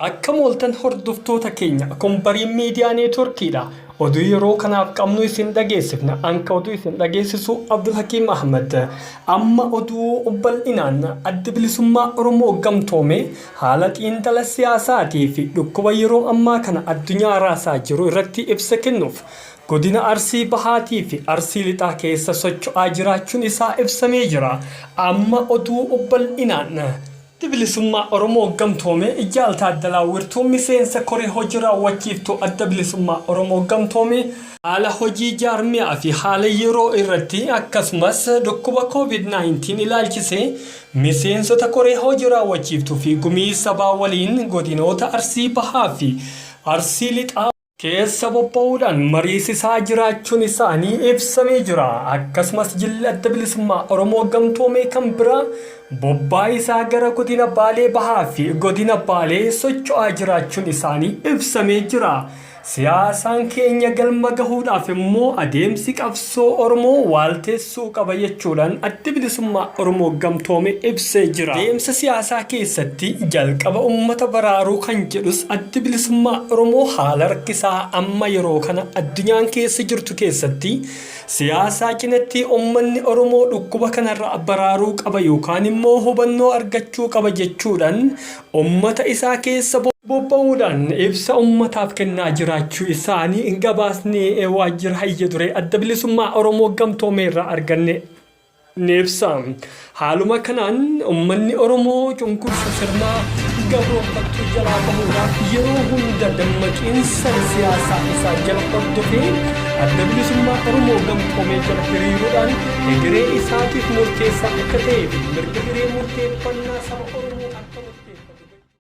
Akkam ooltan hordoftoota keenya kun Bariin Miidiyaa Neetworkiidha. Oduu yeroo kanaaf qabnu isin dhageessifna. Anka oduu isin dhageessisu Abdulhakiim Ahmad. Amma oduu bal'inaan Addi Bilisummaa Oromoo gamtoome haala xiinxala siyaasaatii fi dhukkuba yeroo ammaa kana addunyaa raasaa jiru irratti ibsa kennuuf godina Arsii Bahaatii fi Arsii Lixaa keessa socho'aa jiraachuun isaa ibsamee jira. Amma oduu bal'inaan. Addi Bilisummaa Oromoo Gamtoome Jaal Taaddalaa Wirtuu miseensa koree hoji raawwachiiftuu Adda Bilisummaa Oromoo Gamtoome haala hojii jaarmiyaa fi haala yeroo irratti akkasumas dhukkuba Covid-19 ilaalchisee miseensota koree hoji raawwachiiftuu fi gumii sabaa waliin godinoota Arsii Bahaa fi Arsii Lixaa keessa bobba'uudhaan mariisisaa jiraachuun isaanii ibsamee jira. Akkasumas jilli Adda Bilisummaa Oromoo gamtoomee kan biraa bobbaa isaa gara godina Baalee Bahaa fi godina Baalee socho'aa jiraachuun isaanii ibsamee jira. Siyaasaan keenya galma gahuudhaaf immoo adeemsi qabsoo Oromoo waalteessuu qaba jechuudhaan Addi Bilisummaa Oromoo Gamtoome ibsee jira. Adeemsa siyaasaa keessatti jalqaba ummata baraaruu kan jedhus Addi Bilisummaa Oromoo haala rakkisaa amma yeroo kana addunyaan keessa jirtu keessatti siyaasaa cinatti ummanni Oromoo dhukkuba kanarraa baraaruu qaba yookaan immoo hubannoo argachuu qaba jechuudhaan ummata isaa keessa bobba'uudhaan ibsa ummataaf kennaa jiraachuu isaanii gabaasni waajjira hayya duree Adda Bilisummaa Oromoo Gamtoome irraa arganne ni ibsa. Haaluma kanaan ummanni Oromoo cunqursa sirnaa gabroonfattuu jalaa bahuudhaaf yeroo hunda dammaqiinsan siyaasaa isaa jala hordofee Adda Bilisummaa Oromoo Gamtoomee jala hiriiruudhaan egeree isaatiif murteessaa akka ta'ee fi mirga hiree murteeffannaa saba Oromoo.